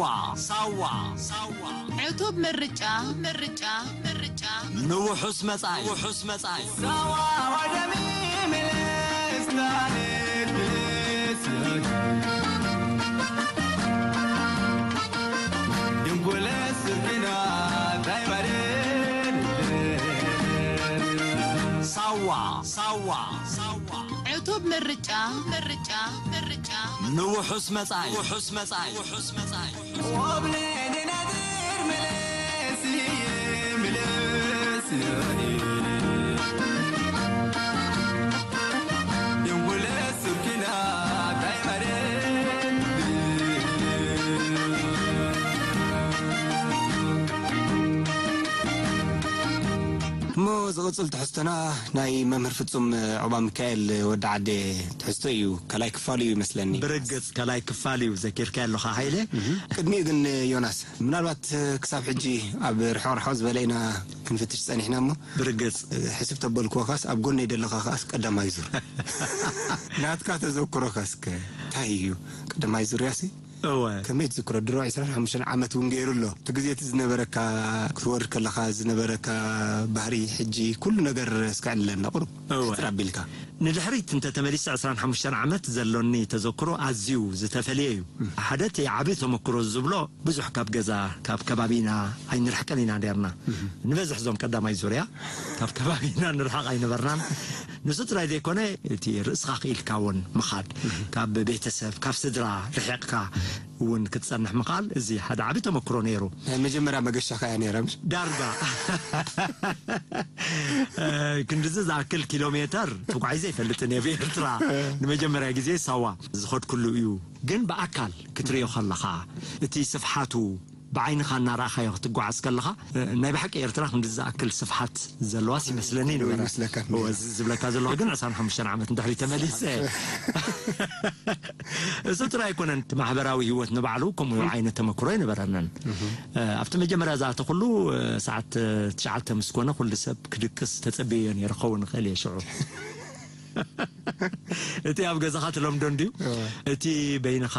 ሳዋ፣ ሳዋ፣ ሳዋ። ዕቱብ ምርጫ፣ ምርጫ፣ ምርጫ። ንውሑስ መጻኢ፣ ውሑስ መጻኢ። ሳዋ ወደሚ ምልስ ታሪክ ምልስ። ድንጉለ ስርክና ታይ ባደን። ሳዋ፣ ሳዋ፣ ሳዋ። ዕቱብ ምርጫ፣ ምርጫ፣ ምርጫ። ንውሑስ መጻኢ፣ ውሑስ መጻኢ፣ ውሑስ መጻኢ። ወብለ ደናግር ምልስ፣ ምልስ። ድንጉለ ስርክና ታይ ባደን። እሞ ዝቕጽል ትሕዝቶና ናይ መምህር ፍጹም ዑባ ሚካኤል ወዲ ዓደ ትሕዝቶ እዩ። ካልኣይ ክፋሉ እዩ ይመስለኒ። ብርግጽ ካልኣይ ክፋል እዩ ዘኪርካዮ ኣለኻ ሃይለ። ቅድሚኡ ግን ዮናስ፣ ምናልባት ክሳብ ሕጂ ኣብ ርሕቕ ርሕቕ ዝበለ ኢና ክንፍትሽ ጸኒሕና እሞ፣ ብርግጽ። ሕስብ ተበልክዎ ከኣስ ኣብ ጎነይ ደለኻ ከኣስ ቀዳማይ ዙር። ናትካ ተዘክሮ ከስከ እንታይ እዩ? ቀዳማይ ዙርያሲ እወ። ከመይ ትዝክሮ? ድሮ ዕስራን ሓሙሽተን ዓመት እውን ገይሩ ኣሎ። እቲ ግዜ እቲ ዝነበረካ፣ ክትወርድ ከለኻ ዝነበረካ ባህሪ፣ ሕጂ ኩሉ ነገር እስከ ዕልለና ቁሩብ። እወ። ሕጽር ኣቢልካ። ንድሕሪት እንተ ተመሊሰ ዕስራን ሓሙሽተን ዓመት ዘሎኒ ተዘክሮ ኣዝዩ ዝተፈልየ እዩ። ሓደ እቲ ዓቢ ተመክሮ ዝብሎ ብዙሕ ካብ ገዛ፣ ካብ ከባቢና ኣይንርሕቅን ኢና ነርና። ንበዝሕ እዞም ቀዳማይ ዙርያ ካብ ከባቢና ንርሕቕ ኣይነበርናን። ንሱ ጥራይ ዘይኮነ፣ እቲ ርእስኻ ክኢልካ እውን ምኻድ፣ ካብ ቤተሰብ፣ ካብ ስድራ ርሒቕካ እውን ክትጸንሕ ምኽኣል፣ እዚ ሓደ ዓቢ ተመክሮ ነይሩ። ናይ መጀመርያ መገሻኻ እያ ነይራ፣ ምሽ? ዳርጋ። ክንድዚ ዝኣክል ኪሎ ሜተር ተጓዒዘ ኣይፈልጥን እየ ብኤርትራ። ንመጀመርያ ግዜ ሳዋ ዝኸድኩሉ እዩ። ግን ብኣካል ክትርእዮ ከለኻ፣ እቲ ስፍሓቱ ብዓይንኻ እናረኣኻዮ ክትጓዓዝ ከለኻ፣ ናይ ብሓቂ ኤርትራ ክንዲ ዝኣክል ስፍሓት ዘለዋስ ይመስለኒ ነበረ። ይመስለካ እወ፣ ነይሩ። እዚ ዝብለካ ዘለኹ ግን ዕስራን ሓሙሽተን ዓመት ንድሕሪት ተመሊሰ። እሱ ጥራይ ኣይኮነን፣ እቲ ማሕበራዊ ህይወት ንባዕሉ ከምኡ ዓይነት ተመክሮ ኣይነበረንን። ኣብቲ መጀመርያ ዝኣተኹሉ፣ ሰዓት ትሽዓተ ምስ ኮነ፣ ኩሉ ሰብ ክድቅስ ተጸብየዮ ነይረ ክኸውን ይኽእል እየ ሽዑ። እቲ ኣብ ገዛኻ ትለምዶ እንድዩ። እወ። እቲ በይንኻ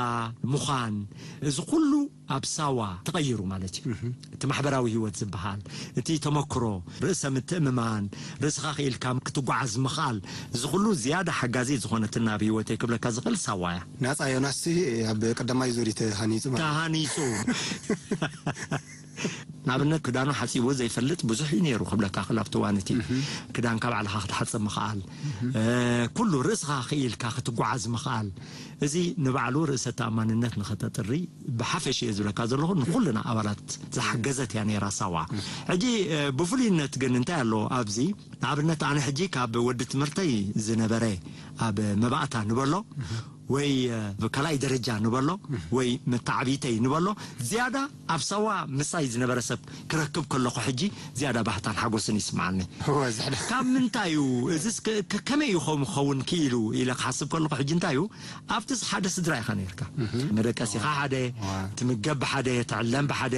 ምዃን፣ እዚ ኩሉ ኣብ ሳዋ ተቐይሩ ማለት እዩ። እቲ ማሕበራዊ ህይወት ዝበሃል፣ እቲ ተመክሮ፣ ርእሰ ምትእምማን፣ ርእስኻ ክኢልካ ክትጓዓዝ ምኽኣል፣ እዚ ኩሉ ዝያዳ ሓጋዚ ዝኾነትና ኣብ ህይወተይ ክብለካ ዝኽእል ሳዋ እያ። ናጻ ዮናስሲ ኣብ ቀዳማይ ዙር እዩ ተሃኒጹ ማለት እዩ። ተሃኒጹ። ንኣብነት፣ ክዳኑ ሓጺቡ ዘይፈልጥ ብዙሕ እዩ ነይሩ ክብለካ ክእል ኣብቲ እዋን እቲ። ክዳንካ ባዕልኻ ክትሓጽብ ምኽኣል፣ እ፣ ኩሉ ርእስኻ ክኢልካ ክትጓዓዝ ምኽኣል፣ እዚ ንባዕሉ ርእሰ ተኣማንነት ንኸተጥሪ ብሓፈሽ እየ ዝብለካ ዘለኹ፣ ንኹልና ኣባላት ዝሓገዘት እያ ነይራ ሳዋ። ሕጂ፣ እ፣ ብፍሉይነት ግን እንታይ ኣሎ ኣብዚ? ንኣብነት፣ ኣነ ሕጂ ካብ ወዲ ትምህርተይ ዝነበረ ኣብ መባእታ ንበሎ፣ ወይ፣ እ፣ ካልኣይ ደረጃ ንበሎ፣ ወይ መተዓብይተይ ንበሎ፣ ዝያዳ ኣብ ሳዋ ምሳይ ዝነበረ ሰብ ክረክብ ከለኹ ሕጂ ዝያዳ ባህታን ሓጎስን ይስምዓኒ። እወ፣ ዝሕደ። ካብ ምንታይ እዩ? እዚስ ከ-፣ ከ-፣ ከመይ እዩ ከምኡ ክኸውን ክኢሉ ኢለ ክሓስብ ከለኹ ሕጂ እንታይ እዩ? ኣብቲ ሓደ ስድራ ኢኻ ነይርካ። መደቀሲኻ ሓደ፣ ዋ። ትምገብ ብሓደ፣ ትዕለም ብሓደ፣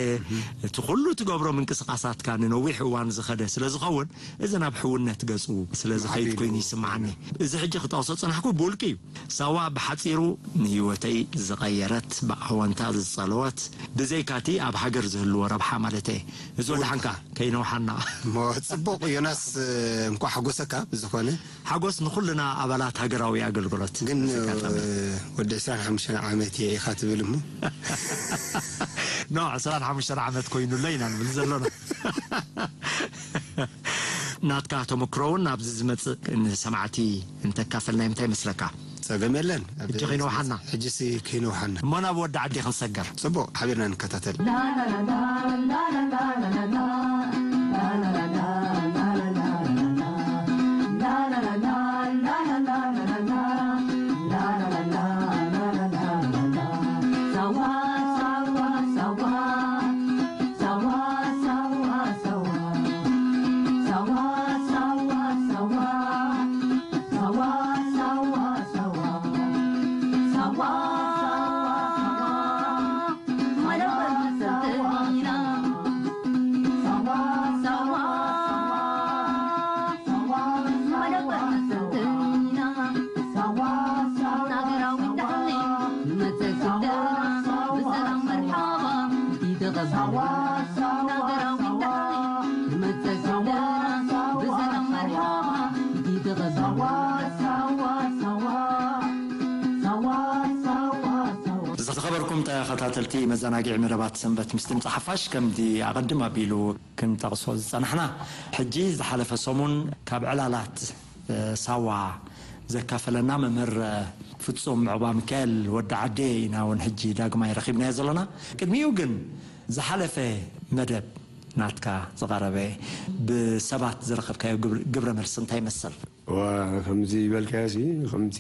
እቲ ኩሉ ትገብሮ ምንቅስቓሳትካ ንነዊሕ እዋን ዝኸደ ስለ ዝኸውን፣ እዚ ናብ ሕውነት ገጹ ስለ ዝኸይድ ኮይኑ ይስምዓኒ። እዚ ሕጂ ክጠቕሶ ጽናሕኩ ብውልቂ እዩ። ሳዋ ብሓጺሩ ንህይወተይ ዝቐየረት፣ ብኣወንታ ዝጸለወት፣ ብዘይካቲ ኣብ ሃገር ዝህልዎ ረብሓ ማለተይ። እዚ ወደሓንካ ከይነውሓና። እሞ ጽቡቕ ዮናስ፣ እንኳዕ ሓጎሰካ ብዝኾነ። ሓጎስ ንኹልና ኣባላት ሃገራዊ ኣገልግሎት። ግን፣ በዚ ኣጋጣሚ። ወዲ ዕስራን ሓሙሽተን ዓመት እየ ኢኻ ትብል እሞ። ኖ፣ ዕስራን ሓሙሽተን ዓመት ኮይኑሎ ኢና ንብል ዘሎና። ናትካ ተመክሮ እውን ኣብዚ ዝመጽእ ንሰማዕቲ እንተካፈልናዮም እንታይ ይመስለካ? ጸገም የለን። ሕጂ ከይነውሓና። ሕጂሲ ከይነውሓና። እሞ ናብ ወዲ ዓዲ ክንሰገር። ጽቡቕ፣ ሓቢርና ንከታተል። ሳዋ ሳዋ ሳዋ ንመጸ ሳዋ ሳዋ ብሰላም መርሓባ ኢቲ ተቐበል። ሳዋ ሳዋ ሳዋ ሳዋ ሳዋ ሳዋ። ዝኸበርኩም ተኸታተልቲ መዘናግዒ መደባት ሰንበት ምስ ድምፂ ሓፋሽ፣ ከምቲ ኣቐድም ኣቢሉ ክንጠቕሶ ዝጸናሕና፣ ሕጂ ዝሓለፈ ሰሙን ካብ ዕላላት ሳዋ ዘካፈለና መምህር ፍጹም ዑቕባሚካኤል ወዲ ዓዴ ኢና እውን ሕጂ ዳግማይ ረኺብናዮ ዘለና። ቅድሚኡ ግን ዝሓለፈ መደብ ናትካ ዝቐረበ ብሰባት ዝረኸብካዮ ግብር-፣ ግብረ መልሲ እንታይ ይመስል? እዋ፣ ከምዚ ዝበልካዮ ሲ፣ ከምቲ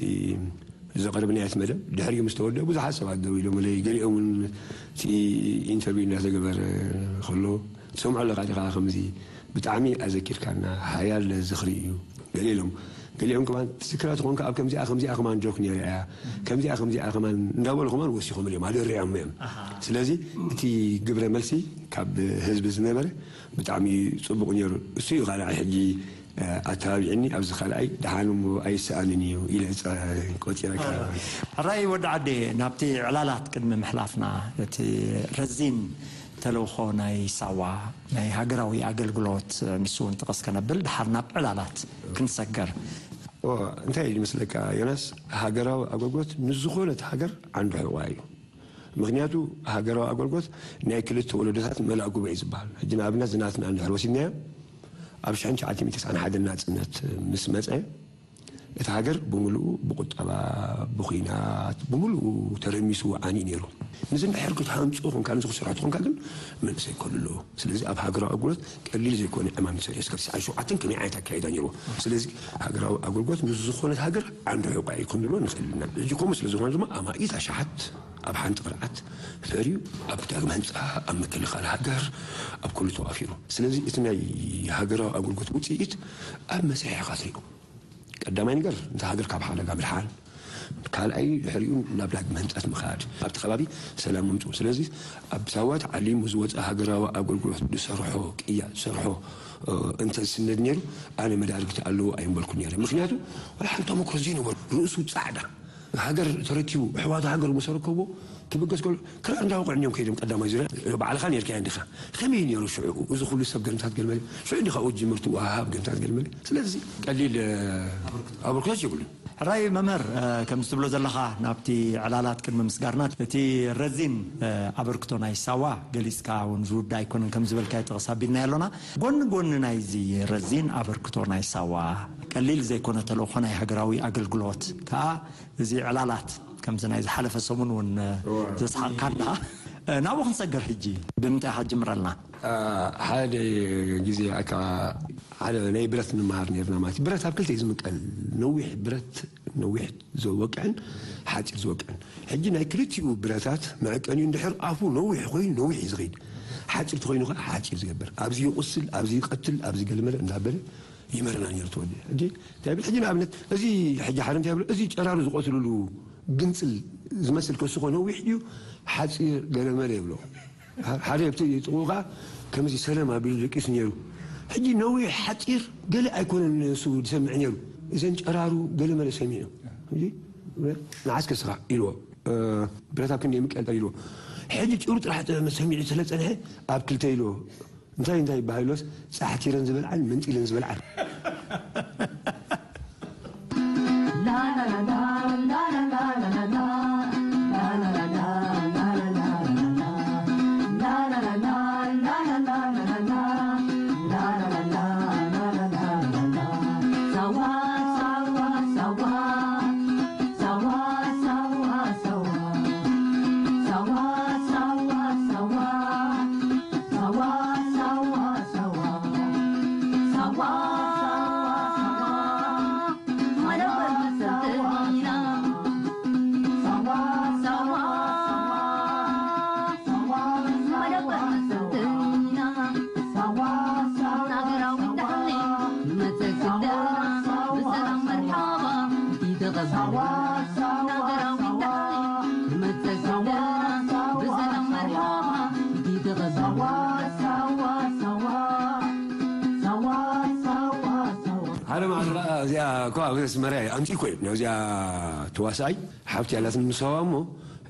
ዘቕረብናዮ እቲ መደብ ድሕሪኡ ምስ ተወደአ ብዙሓት ሰባት ደው ኢሎምለይ። ገሊኦም እውን እቲ ኢንተርቪው እናተገበረ ከሎ ትሰምዖ ኣለኻ ዲኻ? ከምዚ ብጣዕሚ ኣዘኪርካና፣ ሓያል ዝኽሪ እዩ። ገለ ኢሎም፣ ገሊኦም ከማን ትዝክራ ተኾንካ ኣብ ከምዚኣ ከምዚኣ ከማን ጆክ ነይረ እያ፣ ከምዚኣ ከምዚኣ ከማን እንዳበሉ ከማን ወሲኾም እዮም፣ ኣደሪዖም እዮም። ስለዚ እቲ ግብረ መልሲ ካብ ህዝቢ ዝነበረ ብጣዕሚ ጽቡቕ ነይሩ። እሱ እዩ ካልኣይ ሕጂ ኣተባቢዕኒ፣ ኣብዚ ካልኣይ ደሓን እሞ ኣይሰኣንን እዩ ኢለ ጸ-፣ ቆጺረካ። ሕራይ ወዲ ዓዴ፣ ናብቲ ዕላላት ቅድሚ ምሕላፍና፣ እቲ ረዚን ተልእኾ ናይ ሳዋ ናይ ሃገራዊ ኣገልግሎት፣ ንሱ እውን ጥቕስ ከነብል፣ ደሓር ናብ ዕላላት ክንሰገር። ኦ፣ እንታይ እዩ ዝመስለካ ዮናስ? ሃገራዊ ኣገልግሎት ንዝኾነት ሃገር ዓንዲ ሕቖኣ እዩ። ምኽንያቱ ሃገራዊ ኣገልግሎት ናይ ክልተ ወለዶታት መልኣ ጉባኤ እዩ ዝበሃል። ሕጂ ንኣብነት ዝናትና እንድሕር ወሲድናዮ፣ ኣብ ሽሕን ትሽዓተ ሚእትን ተስዓን ሓደን ናጽነት ምስ መጸ፣ እቲ ሃገር ብምሉኡ ብቁጠባ፣ ብኹናት፣ ብምሉኡ ተረሚሱ ዓንዩ ነይሩ። ንዚ እንድሕር ክትሃንጾ ኮንካ፣ ንዚ ክሰርሖ ኮንካ ግን መንእሰይ ከሎ። ስለዚ ኣብ ሃገራዊ ኣገልግሎት ቀሊል ዘይኮነ ዕማም እዩ ተሰሪሑ። እስካብ ትስዓን ሸውዓተን ከመይ ዓይነት ኣካይዳ ነይርዎ። ስለዚ ሃገራዊ ኣገልግሎት ምስ ዝኾነት ሃገር ዓንዲ ሕቖኣ እዩ ክንብሎ ንኽእል ኢና። ሕጂ ከምኡ ስለ ዝኾነ ድማ ኣማኢት ኣሽሓት ኣብ ሓንቲ ቅርዓት ፈርዩ ኣብ ዳግመ ህንጻ፣ ኣብ ምክልኻል ሃገር፣ ኣብ ኩሉ ተዋፊሩ። ስለዚ እቲ ናይ ሃገራዊ ኣገልግሎት ውጽኢት ኣብ መስርሕ ኢኻ ትሪኦ። ቀዳማይ ነገር፣ ነታ ሃገር ካብ ሓደጋ ምድሓን፣ ካልኣይ፣ ድሕሪኡ ናብ ዳግመ ህንጸት ምኻድ፣ ኣብቲ ከባቢ ሰላም ምምጽኡ። ስለዚ፣ ኣብ ሳዋ ተዓሊሙ ዝወጸ ሃገራዊ ኣገልግሎት ዝሰርሖ ቅያ፣ ዝሰርሖ፣ እ፣ እንተ ዝስነድ ነይሩ፣ ኣነ መዳርግቲ ኣለዎ ኣይምበልኩ ነይረ። ምኽንያቱ፣ ዋላ ሓንቲ ተመክሮ ዘይነበሮ፣ ርእሱ ጻዕዳ፣ ሃገር ተረኪቡ፣ ኣሕዋቱ ሃገር ምስ ኣረከብዎ፣ ክብገስ ከሎ፣ ክራር እንዳወቕዑ እዮም ከይዶም ቀዳማይ ዙርያ፣ ባዕልኻ ነርካዮ እንዲኻ። ከመይ ነይሩ ሽዑ? እዚ ኩሉ ሰብ ገንታት ገልመለ፣ ሽዑ እንዲኻ ኡ ጅምርቱ ወሃሃብ ገንታት ገልመለ። ስለዚ ቀሊል፣ እ፣ ኣበርክቶት የብሉን። ሕራይ መምህር፣ እ፣ ከምዚ ትብሎ ዘለኻ፣ ናብቲ ዕላላት ቅድሚ ምስጋርና፣ እቲ ረዚን፣ እ፣ ኣበርክቶ ናይ ሳዋ ገሊጽካ እውን ዝውዳ ኣይኮነን፣ ከም ዝበልካዮ ጥቕስ ኣቢልናዮ ኣሎና። ጎኒ ጎኒ ናይዚ ረዚን ኣበርክቶ ናይ ሳዋ፣ ቀሊል ዘይኮነ ተልእኾ ናይ ሃገራዊ ኣገልግሎት ከኣ፣ እዚ ዕላላት፣ ከምዚ ናይ ዝሓለፈ ሰሙን እውን፣ እ፣ እዋ። ዘስሓቕካና፣ እ፣ ናብኡ ክንሰገር ሕጂ። ብምንታይ ኢኻ ትጅምረልና? አ፣ ሓደ ግዜ ኣካ-፣ ሓደ ናይ ብረት ንመሃር ነርና ማለት እዩ። ብረት ኣብ ክልተ እዩ ዝምቀል። ነዊሕ ብረት፣ ነዊሕ ዝወቅዕን ሓጺር ዝወቅዕን። ሕጂ ናይ ክልቲኡ ብረታት መዐቀኒኡ እንድሕር ኣፉ ነዊሕ ኮይኑ ነዊሕ እዩ ዝኸይድ። ሓጺር ተኾይኑ ኸዓ ሓጺር ዝገብር። ኣብዚ ይቁስል፣ ኣብዚ ይቀትል፣ ኣብዚ ገለመለ እንዳበለ ይመረና ነይሩ ተወልደ። ሕጂ እንታይ ይብል? ሕጂ ንኣብነት እዚ ሕጂ ሓደ እንታይ ይብሎ? እዚ ጨራሩ ዝቐትልሉ ግንጽል ዝመስል ከስኾ ነዊሕ ድዩ ሓጺር ገለመለ ይብሎ። ሓደ ኣብቲ ጥቕኡ ኸዓ ከምዚ ሰለም ኣቢሉ ደቂሱ ነይሩ። ሕጂ ነዊሕ ሓጺር ገለ ኣይኮነን ንሱ ዝሰምዕ ነይሩ። እዘን ጨራሩ ገለመለ ሰሚዑ። ሕጂ ንዓስከ ስኻ ኢልዎ። እ፣ ብረት ኣብ ክንዲ ይምቀል ኢልዎ። ሕጂ ጭሩ ጥራሕ ሰሚዑ ስለ ጸንሐ ኣብ ክልተ ኢልዎ። እንታይ እንታይ ይበሃል ኢሎስ፣ ጻሕቲረን ዝበልዓን መንጢለን ዝበልዓን። ሓደ መዓልቲ ኸዓ እዚኣ እኮ ኣብ ኣስመራ እየ ኣምፂእኮ እዩ። ነዚኣ ተዋሳኣይ ሓብቲ ያላትን ምስ ኸዋ እሞ፣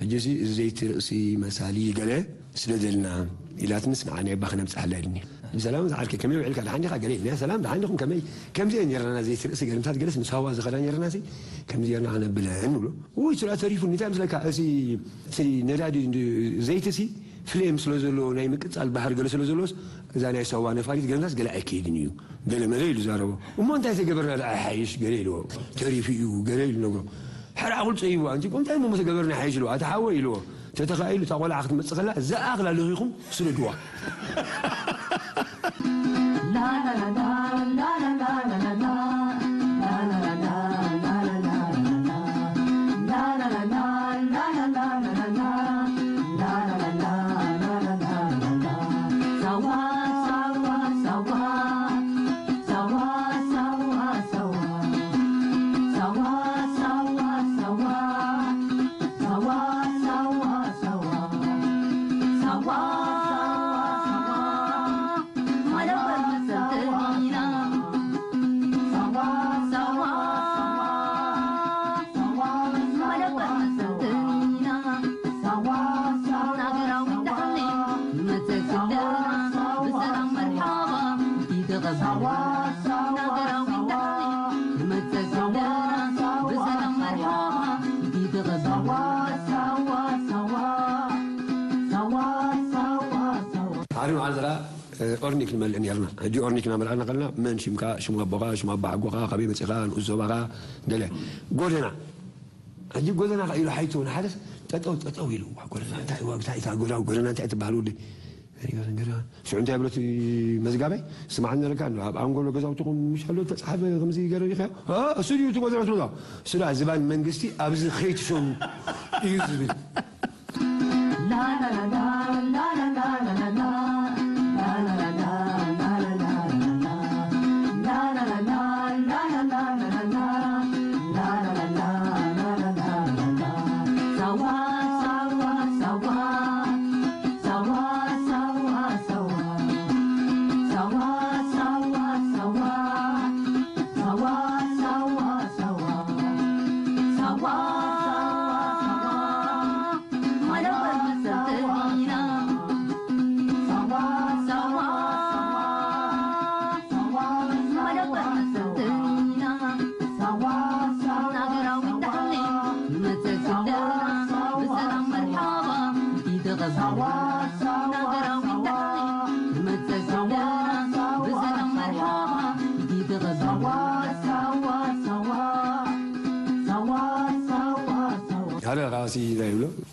ሕጂ እዚ ዘይቲ ርእሲ መሳሊ ገለ ስደደልና። ኢላትንስ ንዓ ናይ ባኽ ነብጽሓላ ኢልኒ። ብሰላም ዝዓርከይ ከመይ ውዒልካ ደሓን ዲኻ? ገለ ኢልና ሰላም ደሓን ዲኹም ከመይ? ከምዚ እየን ኔርና ዘይት ርእሲ ገርምታት ገለስ ምስ ሃዋ ዝኸዳ ኔርና ሲ ከምዚ ጌርና ክነብለን ንብሎ። ውይ ስራ ተሪፉ እንታይ ምስለካ እዚ እዚ ነዳዲ እንድ- ዘይት ሲ ፍሌም ስለ ዘለዎ ናይ ምቅጻል ባህር ገለ ስለ ዘለዎስ እዛ ናይ ሳዋ ነፋሪት ገርምታስ ገለ ኣይከይድን እዩ። ገለ መለ ኢሉ ዛረቦ። እሞ እንታይ ተገበርና ደኣ ሓይሽ ገለ ኢልዎ። ተሪፉ እዩ ገለ ኢሉ ነግሮ። ሕራቑል ጸይቡ ኣንቲ እንታይ እሞ ተገበርና ሓይሽ ኢልዎ። ኣታ ሓወ ኢልዎ። ተተኻኢሉ እታ ቆልዓ ክትመጽእ ከላ ዝኣኽላ ልኺኹም ስደድዋ። ዓርቢ መዓልቲ ደኣ ኦርኒክ ንመልእ ነርና። ሕጂ ኦርኒክ እናመልኣና ከለና መን ሽምካ፣ ሽም ኣቦኻ፣ ሽም ኣቦ ሓጎኻ፣ ካበይ መጺኻ፣ ንኡስ ዞባኻ፣ ገለ ጎደና። ሕጂ ጎደና ኢሉ ሓይቶ ንሓደስ ጠጠው ጠጠው ኢሉ እዋ ጎደና እንታይ እዋ እንታይ እታ ጎዳ ጎደና እንታይ ትበሃል ወዲ ሽዑ እንታይ ብሎት መዝጋባይ ስማዕ ነረካ ኣሎ ኣብ ኣንጎሎ ገዛውትኹም ምሽ ኣሎ ተጻሓፈ ከምዚ ገረ ይኸ እሱ ድዩ ትጎደና ትብሎ እሱ ዳ ዝባን መንግስቲ ኣብዚ ኸይትሸው እዩ ዝብል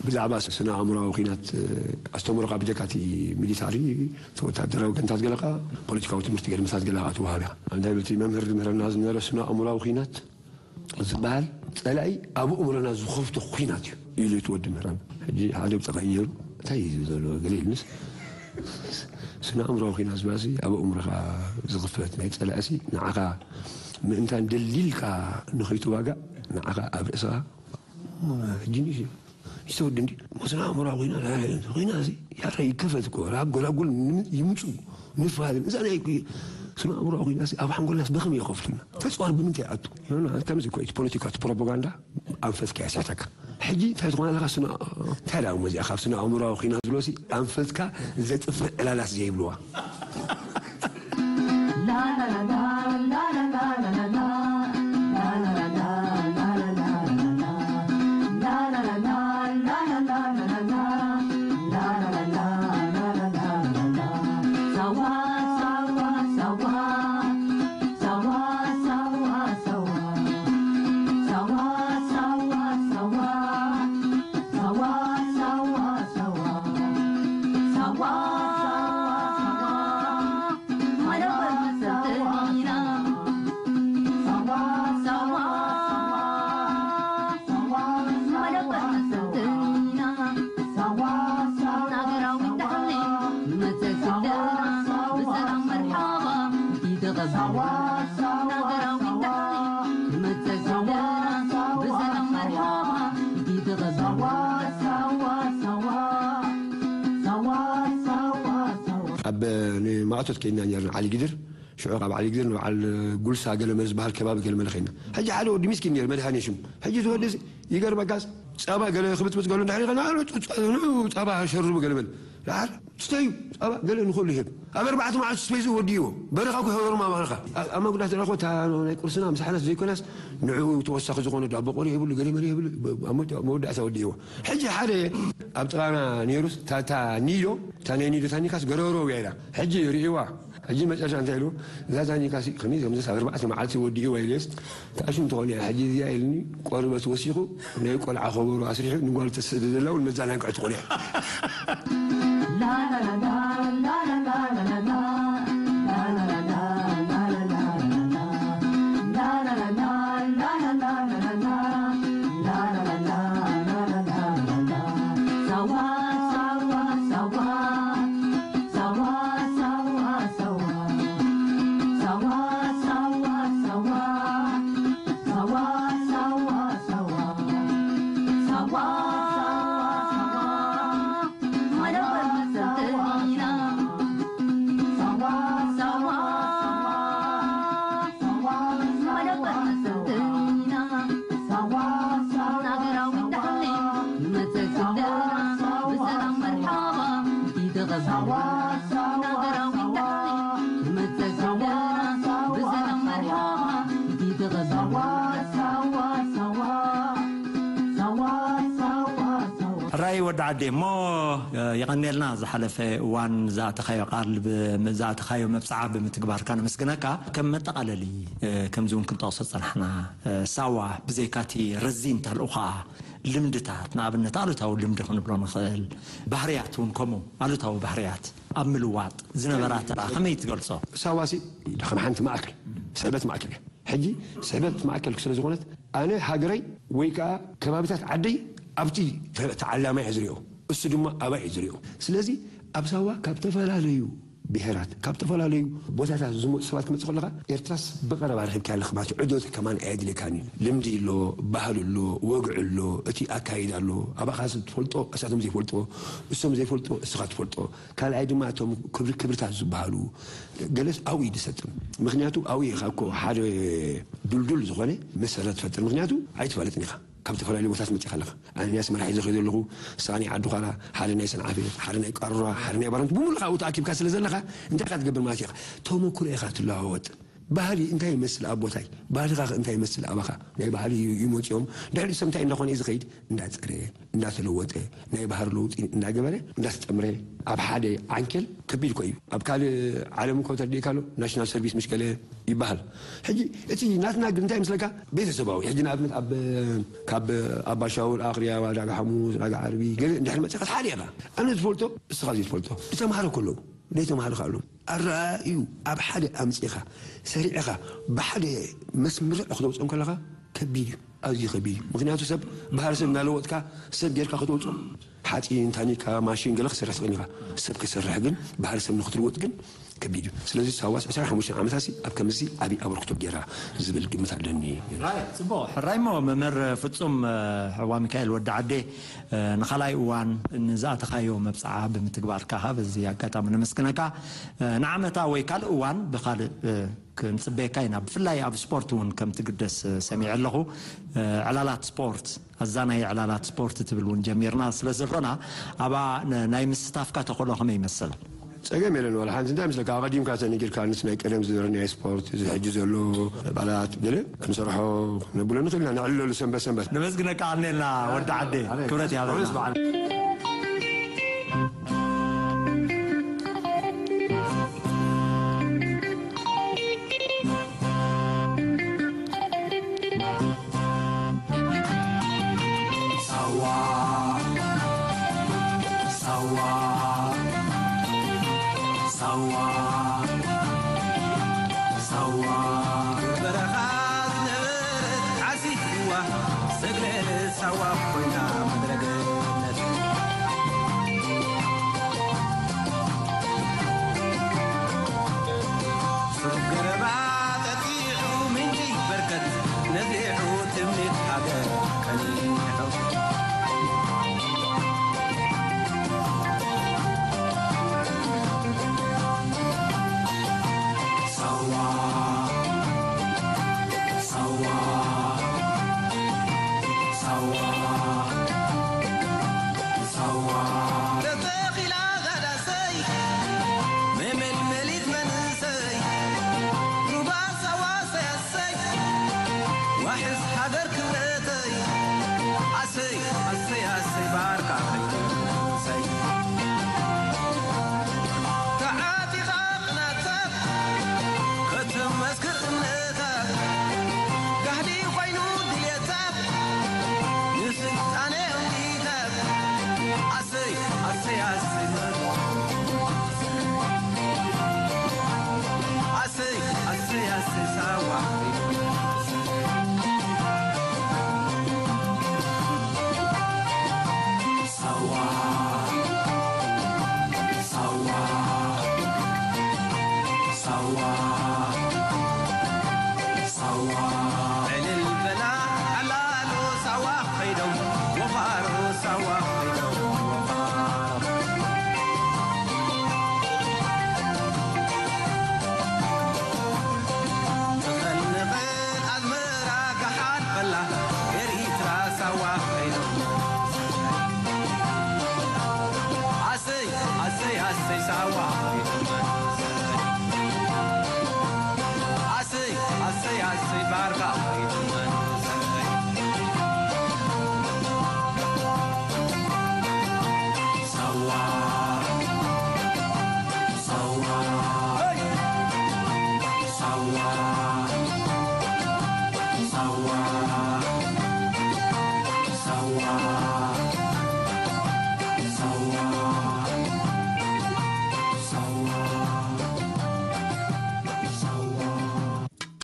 ብዛዕባ ስነ ኣእምሮዊ ኺናት ኣስተምህሮኻ ብጀካ እቲ ሚሊታሪ ወታደራዊ ገንታት ገለኻ ፖለቲካዊ ትምህርቲ ገለ መሳት ገለ ኣትወሃብ ኢኻ እንታይ ብቲ መምህር ዝምህረና ዝነበረ ስነ ኣእምሮዊ ኺናት ዝበሃል ጸላኢ ኣብ ኣእምሮና ዝኸፍቶ ኹናት እዩ ኢሉ እቲ ወዲ ምህራን ሕጂ ሓደ ብጠቐ ነይሩ እንታይ እዩ ዘሎ ገለ ኢልንስ ስነ ኣእምሮዊ ኹናት ዝበሃል ኣብ ኣእምሮኻ ዝኽፈት ናይ ጸላእሲ ንዓኻ ምእንታን ደሊልካ ንኸይትዋጋእ ንዓኻ ኣብ ርእስኻ ሕጂ ንእሽቶ ወዲ እንዲ ስነ ኣእምሮዊ ኹናት ኹናት ያረ ይከፈት እኮ ራብ ጎላጉል ይምፁ ንፋልን እዛ ናይ ስነ ኣእምሮ ኮይና ኣብ ሓንጎልናስ ብኸመይ ይኸፍቱና ተፅዋር ብምንታይ ኣቱ ከምዚ እኮ እቲ ፖለቲካ እቲ ፕሮፓጋንዳ ኣንፈትካ የስሕተካ ሕጂ እንታይ ዝኾነ ኣለካ ስነ እንታይ ዳ መዚኣ ካብ ስነ ኣእምሮ ኮይና ዝብሎ ሲ ኣንፈትካ ዘጥፍእ ዕላላት ዘይብልዋ ኣብ ንማእቶት ከይድና ነርና ዓሊ ግድር ሽዑ ካብ ዓሊግድር ንበዓል ጉልሳ ገለመለ ዝበሃል ከባቢ ገለመለ ኸይና። ሕጂ ሓደ ወዲ ምስኪን ነይሩ፣ መድሃኔ ሽሙ። ሕጂ እቲ ወዲ እዚ ይገርመካስ፣ ጸባ ገለ ክብጥብጥ ገሎ እንድሕር ይኸና፣ ንዑ ጸባ ሸርቡ ገለመለ። ደሓር ስተዩ፣ ጸባ ገለ ንኹሉ ይህብ። ኣብ ኣርባዕተ መዓልቲ ስፔሱ ወዲእዎ። በረኻ እኮ ይኸበሩ ማማርኻ። ኣብ መጉዳት ረኾ እታ ናይ ቁርስና ምሳሕናስ ዘይኮናስ፣ ንዑ ተወሳኺ ዝኾነ ዳቦ ቆሎ የብሉ፣ ገለመለ የብሉ። ኣብ መወዳእታ ወዲእዎ። ሕጂ ሓደ ኣብ ጥቓና ነይሩስ፣ እታ፣ እታ ኒዶ፣ እታ ናይ ኒዶ ታኒካስ ገረሮ እያ ኢላ። ሕጂ ርእይዋ። ሕጂ መጨረሻ እንታይ ኢሉ? እዛ ታኒካሲ ከመይ ከምዚስ ኣብ ኣርባዕተ መዓልቲ ወዲእዋ ኢለስ፣ ትኣሽም ትኾን እያ። ሕጂ እዚኣ ኢልኒ፣ ቆርበት ወሲኹ፣ ናይ ቆልዓ ከበሮ ኣስሪሑ፣ ንጓል ተስእሊ ዘላ እውን መዛናግዒ ትኾን እያ። ሕራይ ወዲ ዓዲ እሞ፣ የቐንየልና ዝሓለፈ እዋን ዝኣተኻዮ ቃል ብ-፣ ዝኣተኻዮ መብጽዓ ብምትግባርካ ነመስግነካ። ከም መጠቓለሊ፣ ከምዚ እውን ክንጠቕሶ ዝጸናሕና፣ ሳዋ ብዘይካቲ ረዚን ተልእኾኣ ልምድታት፣ ንኣብነት ኣሉታዊ ልምዲ ክንብሎ ንኽእል፣ ባህርያት እውን ከምኡ ኣሉታዊ ባህርያት ኣብ ምልዋጥ ዝነበራ ተራ ከመይ ትገልጾ? ሳዋሲ ከም ሓንቲ ማእከል፣ ስዕበት ማእከል እያ። ሕጂ ስዕበት ማእከል ስለ ዝኾነት፣ ኣነ ሃገረይ ወይ ከኣ ከባቢታት ዓደይ ኣብቲ ተ-፣ ተዓላማይ እየ ዝሪኦ፣ እሱ ድማ ኣባይ እዩ ዝሪኦ። ስለዚ ኣብ ሳዋ ካብ ዝተፈላለዩ ብሄራት፣ ካብ ዝተፈላለዩ ቦታታት ዝመፁ ሰባት ክመፅእ ከለኻ፣ ኤርትራስ ብቐረባ ረኺብካ ኣለኻ ማለት እዩ። ዕዶት ከማን ኣየድልየካን እዩ። ልምዲ ኣሎ፣ ባህሊ ኣሎ፣ ወግዒ ኣሎ፣ እቲ ኣካይዳ ኣሎ። ኣባኻ ትፈልጦ፣ እሳቶም ዘይፈልጥዎ፣ እሶም ዘይፈልጥዎ፣ እስኻ ትፈልጦ። ካልኣይ ድማ እቶም ክብሪ-፣ ክብርታት ዝበሃሉ ገለስ ኣብኡ እዩ ዝሰጥም። ምኽንያቱ ኣብኡ ኢኻ እኮ ሓደ ድልዱል ዝኾነ መሰረት ትፈጥር። ምኽንያቱ ኣይትፈልጥን ኢኻ። ካብ ዝተፈላለዩ ቦታት መፂኻ ኣለኻ። ኣነ ናይ ኣስመራ ሒዘ ከይደ ኣለኹ፣ ሳኒ ዓዲ ዃላ፣ ሓደ ናይ ሰንዓፈ፣ ሓደ ናይ ቃሩራ፣ ሓደ ናይ ባረንቱ፣ ብምሉእ ኣብኡ ተኣኪብካ ስለ ዘለኻ፣ እንታይ ኢኻ ትገብር ማለት ኢኻ? ተመኩሮ ኢኻ ትለዋወጥ። ባህሊ እንታይ ይመስል ኣብ ቦታይ? ባህልኻ ከ እንታይ ይመስል ኣባኻ? ናይ ባህሊ ዩ-፣ ይመፅኦም። ድሕሪኡ ሰብ እንታይ እንዳኾነ እዩ ዝኸይድ? እንዳፀረየ፣ እንዳተለወጠ፣ ናይ ባህሪ ለውጢ እንዳገበረ፣ እንዳተጠምረ፣ ኣብ ሓደ ዓንኬል ከቢድ እኮ እዩ። ኣብ ካልእ ዓለም እኮ ተረዲእካ ኣሎ፣ ናሽናል ሰርቪስ ምሽ ገለ ይበሃል። ሕጂ እቲ ናትና ግን እንታይ ምስለካ? ቤተሰባዊ። ሕጂ ንኣብነት ኣብ፣ ካብ ኣባሻውል፣ ኣኽርያ፣ ዳጋ ሓሙስ፣ ዳጋ ዓርቢ፣ ገለ እንድሕር መጺኻ ሓደ ኢኻ። ኣነ ዝፈልጦ፣ እስኻ ዘይትፈልጦ። ዝተምሃረ ከለዉ፣ ዘይተምሃረ ከኣ ኣለዉ። ኣረኣእዩ ኣብ ሓደ ኣምጺኻ፣ ሰሪዕኻ፣ ብሓደ መስምር ክተውጽኦም ከለኻ ከቢድ እዩ። ኣዝዩ ከቢድ እዩ። ምኽንያቱ ሰብ፣ ባህሪ ሰብ እናለወጥካ፣ ሰብ ጌርካ ክተውጽኦ፣ ሓጺን፣ ታኒካ፣ ማሽን ገለ ክሰርሕ ትኽእል ኢኻ። ሰብ ክሰርሕ ግን፣ ባህሪ ሰብ ንክትልውጥ ግን ከቢድ እዩ። ስለዚ ሳዋስ ዕስራን ሓሙሽተን ዓመታሲ ኣብ ከምዚ ዓቢ ኣበርክቶ ጌራ ዝብል ግምት ኣለኒ። ራይ፣ ጽቡቕ። ሕራይ እሞ መምህር ፍጹም፣ እ፣ ሕዋ ሚካኤል ወዲ ዓዴ፣ እ፣ ንኻልኣይ እዋን ንዝኣተኻዮ መብጽዓ ብምትግባርካ በዚ ኣጋጣሚ ነመስግነካ። እ፣ ንዓመታ ወይ ካልእ እዋን ብኻልእ፣ እ፣ ክንጽበየካ ኢና። ብፍላይ ኣብ ስፖርት እውን ከም ትግደስ፣ እ፣ ሰሚዐ ኣለኹ። እ፣ ዕላላት ስፖርት፣ ኣዛናይ ዕላላት ስፖርት ትብል እውን ጀሚርና ስለ ዘሎና፣ ኣብኣ ን-፣ ናይ ምስታፍካ ተኽእሎ ከመይ ይመስል? ጸገም የለን ዋላ ሓንቲ። እንታይ ምስለካ፣ ኣቐዲምካ ተነጊርካ፣ ንስ ናይ ቀደም ዝነበረ ናይ ስፖርት፣ እዚ ሕጂ ዘሎ ዕላላት ገለ ክንሰርሖ ነብሎ ንኽእል ኢና፣ ነዕልለሉ ሰንበት ሰንበት። ነመስግነካ ቀኒልና ወዲ ዓደይ። ክብረት ይሃበልና። ሳዋ፣ ሳዋ፣ ሳዋ፣ ሳዋ። በረኻ ዝነበረት ዓሲትዋ፣ ሰግረ ሳዋ ኮይና ምድረ ገነት። ሱር ገረባ ጠጢዑ ምንጪ በርከት፣ ነዚሑ ትምኒት ሃገር ቀኒሑ። ሳዋ ሳዋ ሳዋ ሳዋ ሳዋ ሳዋ ዕልል በላ ዕላሉ ሳዋ ኸይዶም ወፋሮ ሳዋ ኸይዶም ወፋሮ ትኸንቕል ኣዝመራ ገሓል በላ ኤሪትራ ሳዋ ኸይዶም ኣሰይ ኣሰይ ኣሰይ ሳዋ ኸይዶም ኣሰይ ኣሰይ ኣሰይ ባርካ ኸይዶም ኣሰይ ሳዋ ሳዋ ሳዋ